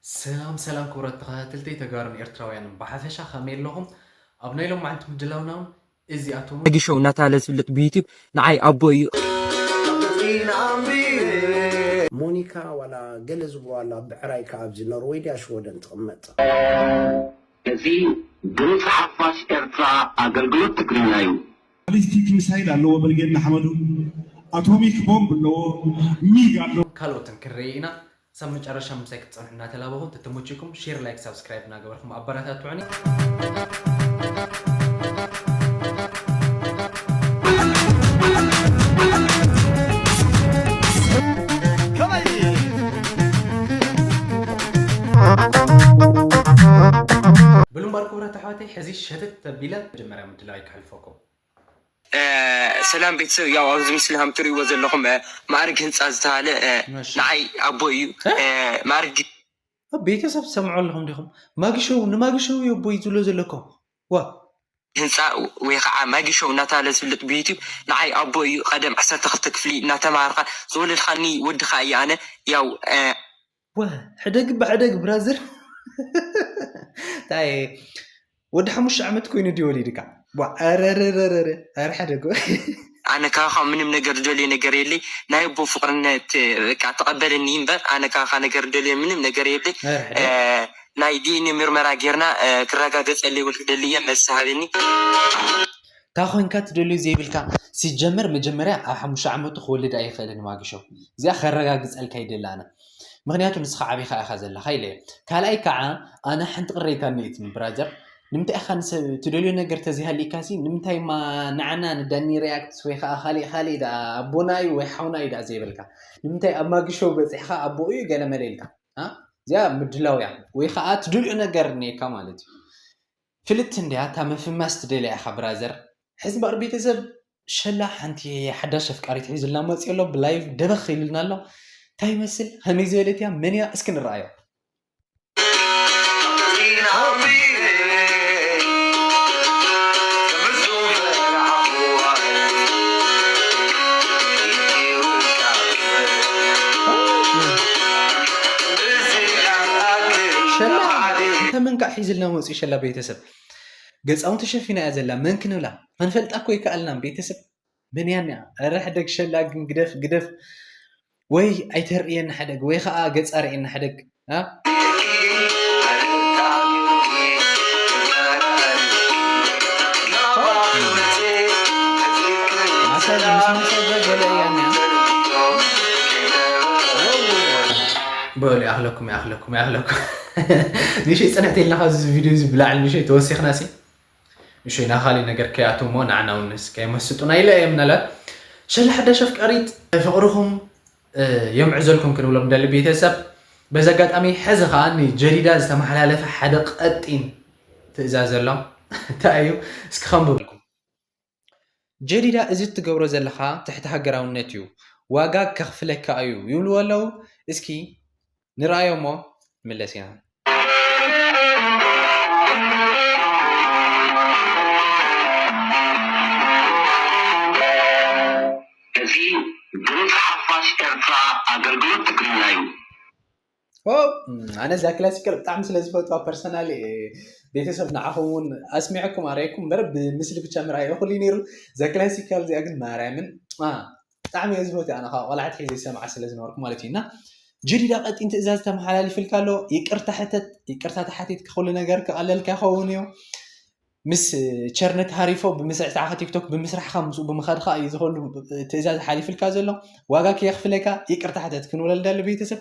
ሰላም ሰላም ክቡራት ተኸታተልቲ ተጋሩን ኤርትራውያንን ብሓፈሻ ከመይ ኣለኹም? ኣብ ናይ ሎማዓንቲ ምድላውና እውን እዚኣቶም ማጊ ሾው እናተባህለ ዝፍለጥ ብዩቲዩብ ንዓይ ኣቦ እዩ። ሞኒካ ዋላ ገለ ዝብሉ ኣላ ብዕራይ ከኣ ኣብዚ ኖርወይ ድያ ሽወደን ትቕመጥ። እዚ ድምፂ ሓፋሽ ኤርትራ ኣገልግሎት ትግርኛ እዩ። ባሊስቲክ ሚሳይል ኣለዎ ብርጌድ ንሓመዱ፣ ኣቶሚክ ቦምብ ኣለዎ፣ ሚግ ኣለዎ። ካልኦትን ክንርኢ ኢና። ሳብ መጨረሻ ምሳይ ክትፀንሑ እናተላበኹ እንተተመችኩም ሼር፣ ላይክ፣ ሳብስክራይብ እናገበርኩም ኣበረታትዑኒ። ብሉ እምበር ክቡራት ኣሕዋተይ ሕዚ ሸተት ተቢለ መጀመርያ ምድላው ኣይክሕልፈኩም። ሰላም ቤተሰብ፣ ያው ኣብዚ ምስሊ ከም ትርእይዎ ዘለኹም ማዕርግ ህንፃ ዝተባሃለ ንዓይ ኣቦ እዩ። ማዕርግ ቤተሰብ ትሰምዑ ኣለኹም ዲኹም? ማጊሾው ንማጊሾው እዩ ኣቦይ ዝብሎ ዘለኮ ዋ ህንፃ ወይ ከዓ ማጊሾው እናተባሃለ ዝፍለጥ ብዩቲብ ንዓይ ኣቦ እዩ። ቀደም ዓሰርተ ክልተ ክፍሊ እናተማሃርካ ዝወለድካኒ ወድኻ እየ ኣነ። ያው ወ ሕደግ ብሕደግ ብራዘር ታይ ወዲ ሓሙሽተ ዓመት ኮይኑ ድዩ ወሊድካ? ዋ፣ ኧረ፣ ኧረ፣ ኧረ፣ ኧረ፣ ኧረ፣ ሓደ ጎ- ኣነ ካኻ ምንም ነገር ዝደልዮ ነገር የለይ። ናይ ኣቦ ፍቅርነት በቃ ተቐበለኒ እምበር ኣነ ካኻ ነገር ዝደልዮ ምንም ነገር የለይ። ኧረ ሓደ። እ፣ ናይ ዲኤንኤ ምርመራ ጌርና እ፣ ክረጋገጸለይ እውን ክደሊ እየ። መልሲ ሃበኒ። እንታይ ኮይንካ ትደልዮ ዘይብልካ? ሲጀመር መጀመርያ ኣብ ሓሙሽተ ዓመቱ ክወልድ ኣይኽእልን ማግሾ። እዚኣ ከረጋግጸልካ ይደሊ ኣነ። ምኽንያቱ ንስኻ ዓቢኻ ኢኻ ዘለኻ ኢለ እየ። ካልኣይ ከዓ ኣነ ሓንቲ ቅሬታ እኒኤትኒ ብራዘር። ንምንታይ ኢኻ ንሰብ ትደልዮ ነገር ተዘይሃሊእካ ሲ ንምንታይ ማ ንዓና ንዳኒ ሪያክትስ ወይ ከዓ ካሊእ ካሊእ ደኣ ኣቦና እዩ ወይ ሓውና እዩ ደኣ ዘይበልካ? ንምንታይ ኣብ ማግሾ በፂሕካ ኣቦኡ እዩ ገለ መለ ኢልካ? አ? እዚኣ ምድላው እያ። ወይ ከዓ ትደልዮ ነገር እኒኤካ ማለት እዩ። ፍልጥቲ እንድያ እታ ምፍማስ ትደልያ ኢኻ ብራዘር። ሕዚ እምበኣር ቤተሰብ ሸላ ሓንቲ ሓዳሽ ኣፍቃሪት ሒዙልና መፂኡ ኣሎ ብላይቭ ደበኽ ኢሉልና ኣሎ። እንታይ ይመስል? ከመይ ዝበለት እያ? መን እያ? እስኪ ንረኣዮ። ሸላ እንተ መን ከዓ ሒዝልና መፅኡ ሸላ ቤተሰብ ገፃውን ተሸፊና እያ ዘላ መን ክንብላ ክንፈልጣ እኮ ይከኣልናን ቤተሰብ መን እያ እኒኣ ኧረ ሕደግ ሸላ ግን ግደፍ ግደፍ ወይ ኣይተርእየና ሕደግ ወይ ከዓ ገፃ ርእየና ሕደግ ኣ ማሳጅ ምስ ማሳጅ ገለ እያ እኒኣ በሉ ይኣኽለኩም ይኣኽለኩም ይኣኽለኩም ንእሽተይ ፅንዕቲ ኢልና ካብዚ ቪድዮ እዚ ብላዕሊ ንእሽተይ ተወሲኽና ሲ ንእሽተይ ናብ ካሊእ ነገር ከይኣትው እሞ ንዓና እውን ንስ ከየመስጡና ኢለ እየ ምናልባት ሸላ ሓዳሽ ኣፍቃሪት ፍቕርኹም የምዕዘልኩም ክንብሎም ደሊ ቤተሰብ በዚ ኣጋጣሚ ሕዚ ከዓ ንጀዲዳ ዝተመሓላለፈ ሓደ ቀጢን ትእዛዝ ዘሎ እንታይ እዩ እስኪ ከንብበልኩም ጀዲዳ እዚ እትገብሮ ዘለኻ ትሕቲ ሃገራውነት እዩ ዋጋ ከኽፍለካ እዩ ይብልዎ ኣለዉ እስኪ ንርኣዮ እሞ ምለስ ኢና እዚ ድምፂ ሓፋሽ ኤርትራ ኣገልግሎት ትግርኛ እዩ። ኣነ እዛ ክላሲካል ብጣዕሚ ስለ ዝፈትዋ ፐርሰናሊ ቤተሰብ ንዓኹም እውን ኣስሚዐኩም ኣርኣየኩም እምበር ብምስሊ ብቻ ምርኣየ እኹል እዩ ነይሩ እዛ ክላሲካል እዚኣ ግን ማርያምን ብጣዕሚ እየ ዝፈትዋ ኣነ ካብ ቆልዓ ኣትሒዘ ይሰምዓ ስለ ዝነበርኩ ማለት እዩ እና ጀዲዳ ቀጢን ትእዛዝ ተመሓላሊፍልካ ኣሎ ይቅርታ ሕተት ይቅርታ ተሓቲትካ ኩሉ ነገር ክቐለልካ ይኸውን እዩ ምስ ቸርነት ሃሪፎ ብምስርዕ ሰዓኻ ቲክቶክ ብምስራሕኻ ምስኡ ብምኻድካ እዩ ዝኸሉ ትእዛዝ ሓሊፍልካ ዘሎ ዋጋ ከየኽፍለካ ይቅርታ ሕተት ክንብለል ደሊ ቤተሰብ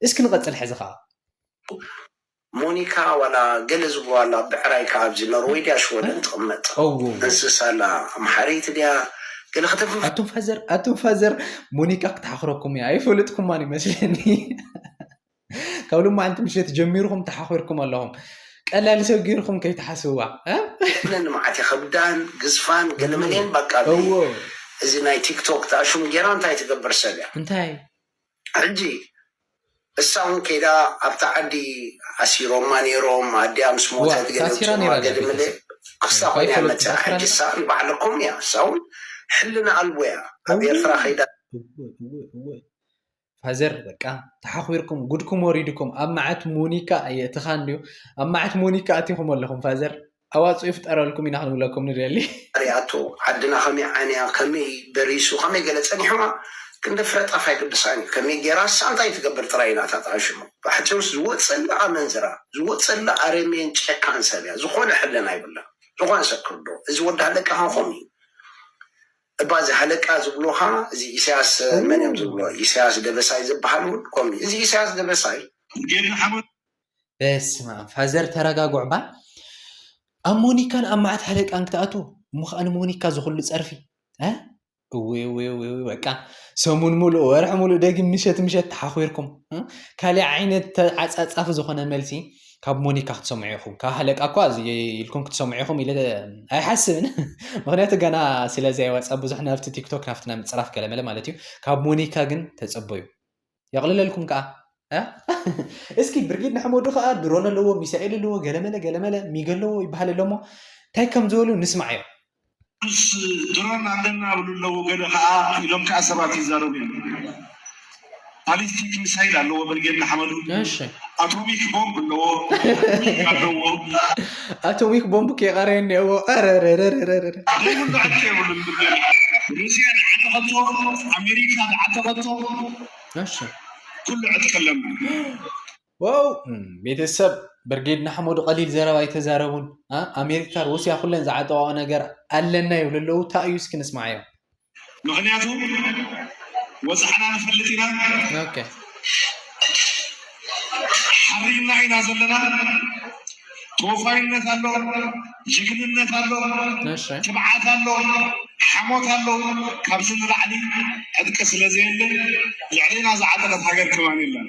እስኪ ንቐፅል ሕዚ ከዓ ሞኒካ ዋላ ገለ ዝብሉ ኣላ ብዕራይ ከ ኣብዚ ኖርወይ ድያ ሽወደን ትቕመጥ እንስሳ ኣላ ኣምሓረይቲ ድያ ገለ ከተፍንፍ ኣቱም ፋዘር ኣቱም ፋዘር ሞኒካ ክትሓኽረኩም እያ ኣይፈለጥኩማን ይመስለኒ ካብ ሎማዓንቲ ምሸት ጀሚርኩም ተሓኺርኩም ኣለኹም ቀላል ሰብ ገይርኩም ከይትሓስብዋ ነን መዓት የኸብዳን ግዝፋን ገለመሌን በቃ እዚ ናይ ቲክቶክ ተኣሹም ጌራ እንታይ ትገብር ሰብ እያ እንታይ ሕጂ እሳ እውን ከይዳ ኣብታ ዓዲ ኣሲሮማ ነይሮም ኣዲኣ ምስ ሞተት ገለመሌ ክሳ ኮይና መፅኣ ሕጂ እሳ ንባዕለኩም እያ እሳ እውን ሕልና ኣልቦ እያ ኣብ ኤርትራ ከይዳ ፋዘር በቃ ተሓኺርኩም፣ ጉድኩም ወሪድኩም። ኣብ መዓት ሞኒካ የእትኻ እንድዩ። ኣብ መዓት ሞኒካ ኣቲኹም ኣለኹም ፋዘር። ኣዋፅኡ ይፍጠረልኩም ኢና ክንብለኩም ንደሊ። ሪኣቶ ዓድና ከመይ ዓንያ፣ ከመይ በሪሱ፣ ከመይ ገለ ጸኒሕዋ፣ ክንዲ ፍረ ጣፍ ኣይቅድሳን እዩ። ከመይ ገይራ እሳ እንታይ ትገብር ጥራይ ኢና እታ ተኣሽሙ። ብሓጺሩስ ዝወጸላ ኣመንዝራ፣ ዝወጸላ ኣረሜን ጨካን ሰብ እያ። ዝኾነ ሕልና ይብላ። ዝኾነ ሰብ ክርዶ። እዚ ወዲ ሃለቃ ኸኾም እዩ። እባ እዚ ሃለቃ ዝብሉኻ፣ እዚ ኢሳያስ መን እዮም ዝብሎ? ኢሳያስ ደበሳይ ዝበሃል እውን ከምኡ እዩ። እዚ ኢሳያስ ደበሳይ ጌና ሓመድ በስመ ኣብ ፋዘር ተረጋጉዕ ባ። ኣብ ሞኒካን ኣብ መዓት ሃለቃን ክትኣቱ እሞ ከኣ ንሞኒካ ዝኹሉ ጸርፊ እ? እውይ እውይ እውይ እውይ በቃ ሰሙን ሙሉእ ወርሒ ሙሉእ ደጊም ምሸት ምሸት ተሓኺርኩም እ? ካሊእ ዓይነት ተዓጻጻፊ ዝኾነ መልሲ ካብ ሞኒካ ክትሰምዑ ኢኹም። ካብ ሃለቃ እኳ እዚ ኢልኩም ክትሰምዑ ኢኹም ኢለ ኣይሓስብን። ምኽንያቱ ገና ስለ ዘይወጸ ብዙሕ ናብቲ ቲክቶክ ናብቲ ናይ ምጽራፍ ገለመለ ማለት እዩ። ካብ ሞኒካ ግን ተጸበዩ። የቕልለልኩም ከኣ እ? እስኪ ብርጌድ ንሓመዱ ከኣ ድሮን ኣለዎ፣ ሚሳኤል ኣለዎ፣ ገለመለ ገለመለ ሚግ ኣለዎ ይበሃል ኣሎ እሞ እንታይ ከም ዝበሉ ንስማዓዮ። ምስ ድሮን ኣለና ብሉ ኣለዉ ገለ ከኣ ኢሎም ከኣ ሰባት ይዛረቡ እዮም። ባሊስቲክ ሚሳይል ኣለዎ ብርጌድ ንሓመዱ። እሺ። ኣቶሚክ ቦምብ ኣለዎ። ኣለዎ። ኣቶሚክ ቦምብ ከይቐረየ እኒአዎ። ኧረ፣ ኧረ፣ ኧረ፣ ኧረ፣ ኧረ። ዘይብሉ ዕጥቂ የብሉን ብርጌድ። ሩስያ ንዓተኸቶ፣ ኣሜሪካ ንዓተኸቶ፣ እሺ። ኩሉ ዕጥቂ ኣለና። ዋው፣ እም፣ ቤተሰብ ብርጌድ ንሓመዱ ቀሊል ዘረባ ኣይተዛረቡን። አ? ኣሜሪካ፣ ሩስያ ኩለን ዝዓጠቓኦ ነገር ኣለና ይብሉ ኣለዉ። እንታይ እዩ እስኪ ንስማዓዮ። ምኽንያቱ ወፅዓና ንፈልጥ ኢና። ኦኬ። ሓሪና ኢና ዘለና። ተወፋይነት ኣሎ፣ ጅግንነት ኣሎ፣ እሺ። ትብዓት ኣሎ፣ ሓሞት ኣሎ። ካብዚ ንላዕሊ ዕጥቂ ስለ ዘየለ ልዕሌና ዝዓጠቐት ሃገር ከማን የለን።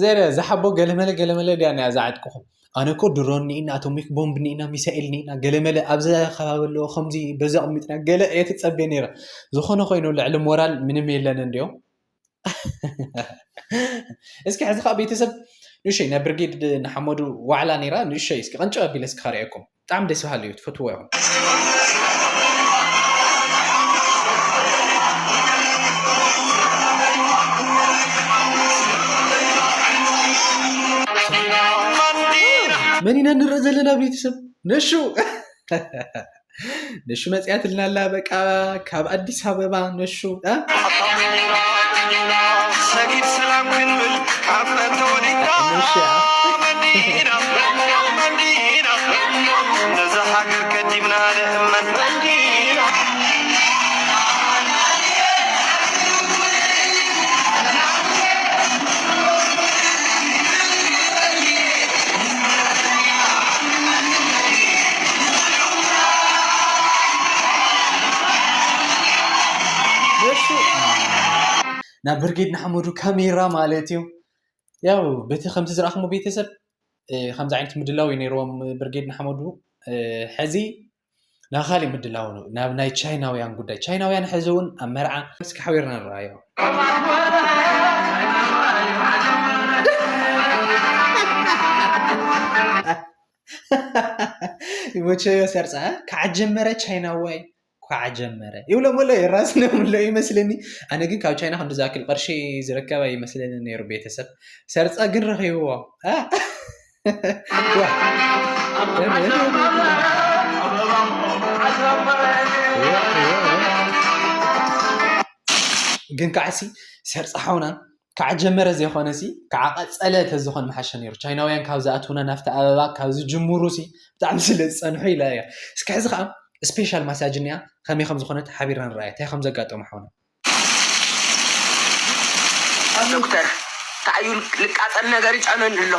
ዘረ ዝሓቦ ገለመለ ገለመለ ድያ ንያ ዝዓጥቅኹም። ኣነ እኮ ድሮን እኒእና፣ ኣቶሚክ ቦምብ እኒእና፣ ሚሳኤል እኒእና፣ ገለመለ ኣብዚ ከባቢ ኣለዎ፣ ከምዚ በዚ ኣቕሚጥና፣ ገለ እየ ትጸቤ ነይረ። ዝኾነ ኮይኑ ልዕሊ ሞራል ምንም የለን እንድዮ። እስኪ ሕዚ ከዓ ቤተሰብ ንእሸይ ናይ ብርጌድ ንሓመዱ ዋዕላ ነይራ፣ ንእሸይ እስኪ ቀንጨብ ኣቢለ እስኪ ከርእየኩም። ብጣዕሚ ደስ በሃሊ እዩ፣ ትፈትዎ ኢኹም። መን ኢና ንርኢ ዘለና ቤተሰብ? ነሹ። ነሹ መፅያትልና ኣላ፣ በቃ ካብ ኣዲስ ኣበባ ነሹ፣ እ? ሰጊድ ሰላም ክንብል ካብ መን ተወሊድና? ነሹ እያ። መን ዲና? መን ዲና? ነዛ ሃገር ከዲምና ንእመን መን ዲና? ነሹ ናብ ብርጌድ ንሓመዱ ካሜራ ማለት እዩ። ያው በቲ ከምቲ ዝረኣኽሞ ቤተሰብ፣ እ፣ ከምዚ ዓይነት ምድላው እዩ ነይርዎም ብርጌድ ንሓመዱ። እ፣ ሕዚ ናብ ካሊእ ምድላው ነው፣ ናብ ናይ ቻይናውያን ጉዳይ። ቻይናውያን ሕዚ እውን ኣብ መርዓ እስኪ ሓቢርና ንረኣዮ። ይመቸዮ ሰርጻ፣ እ? ከዓ ጀመረ ቻይናዋይ፣ ከዓ ጀመረ። ይብሎም ኣሎ፣ የራስኖም ኣሎ ይመስለኒ። ኣነ ግን ካብ ቻይና ክንዲ ዝኣክል ቅርሺ ዝረከብ ኣይመስለኒ ነይሩ ቤተሰብ። ሰርጻ ግን ረኺብዎ። እ? ዋ። ግን ከዓሲ ሰርጻ ሓውና ከዓ ጀመረ ዘይኮነ ሲ፣ ከዓ ቀጸለ ተዝኾን መሓሸ ነይሩ። ቻይናውያን ካብ ዝኣትውና ናፍቲ ኣበባ ካብ ዝጅምሩ ሲ፣ ብጣዕሚ ስለ ዝጸንሑ ኢላ እያ። እስኪ ሕዚ ከዓ ስፔሻል ማሳጅ እኒኣ፣ ከመይ ከም ዝኾነት ሓቢርና ንረኣያ፣ እንታይ ከም ዘጋጠሙ ሓውና። ዶክተር፣ እንታይ እዩ ልቃጸል ነገር ይጸነኒ ኣሎ።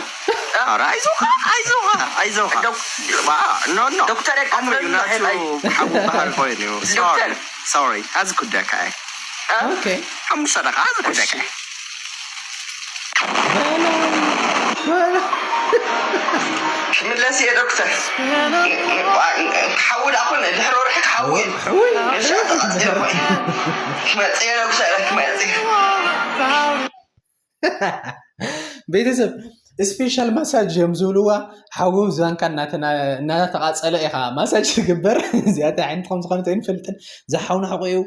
ኧረ ኣይዞኻ፣ ኣይዞኻ፣ ኣይዞኻ። ዶክ-፣ ዋ፣ ኖ፣ ኖ። ዶክተር፣ የቃጽለኒ እዩ፣ ናቱ ኣሎ። ሓዊ በሃል ኮይኑ እዩ። ሶሪ፣ ዶክተር። ሶሪ፣ ኣዚ ኩደካ እየ። እ? ኦኬ። ሓሙሽተ ደቂቃ፣ ኣዚ ኩደካ እየ። በሎ፣ በሎ። ክምለስ እየ ዶክተር። ሓዊ ደኣ ኮነ፣ ድሕሪ ወርሒ ክሓዊ እዩ። ሓዊ? እሺ፣ ኣተቓጺለ እኮ እየ። ክመጽእ እየ ዶክተር፣ ክመጽእ እየ። ቤተሰብ፣ ስፔሻል ማሳጅ እዮም ዝብልዋ። ሓዊ ዝባንካ እናተና-፣ እናተቓጸለ ኢኻ ማሳጅ ትግበር። እዚኣ እንታይ ዓይነት ከም ዝኾነት ኣይንፈልጥን። ዝሓውና ሓቆ እዩ።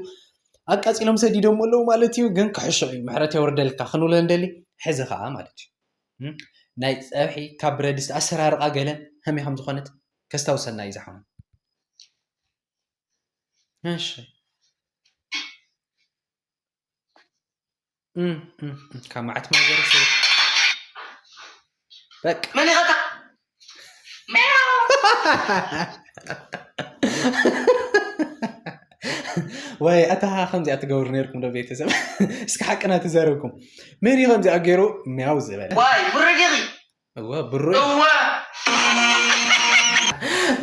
ኣቃጺሎም ሰዲዶም ኣለዉ ማለት እዩ። ግን ክሕሾ እዩ፣ ምሕረት የውርደልካ ክንብሎ እንደሊ። ሕዚ ከዓ ማለት እዩ፣ እም፣ ናይ ፀብሒ ካብ ብረድስቲ ኣሰራርቓ ገለ ከመይ ከም ዝኾነት ከስታውሰና እዩ ዝሓውና። እሺ። እም፣ እም፣ እም፣ ካብ መዓት ማይ ገለ ስለ በቃ። መን ኢኻ? ወይ ኣታ ከምዚኣ ትገብሩ ነርኩም ዶ ቤተሰብ? እስኪ ሓቅና ተዛረብኩም። መን እዩ ከምዚኣ ገይሩ ሚያው ዝበለ? ዋይ፣ ብሩይ ዲኺ? እወ፣ ብሩይ። እወ።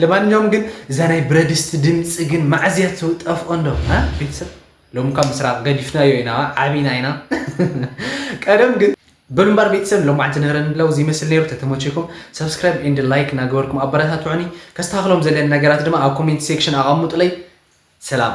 ለማንኛውም ግን እዛ ናይ ብረድስቲ ድምፂ ግን መዓዝያ ትጠፍኦ እንዶ፣ እ? ቤተሰብ? ሎም ካብ ምስራቕ ገዲፍናዮ ኢና፣ ዓቢና ኢና። ቀደም ግን በሉ እምበር ቤተሰብ፣ ሎማዕንቲ ዝነበረኒ ላው እዚ ይመስል ነይሩ። ተተመቸኩም ሰብስክራይብ ኤንድ ላይክ እናገበርኩም ኣበረታትዑኒ። ከስተኻኽሎም ዘለን ነገራት ድማ ኣብ ኮሜንት ሴክሽን ኣቐምጡለይ። ሰላም።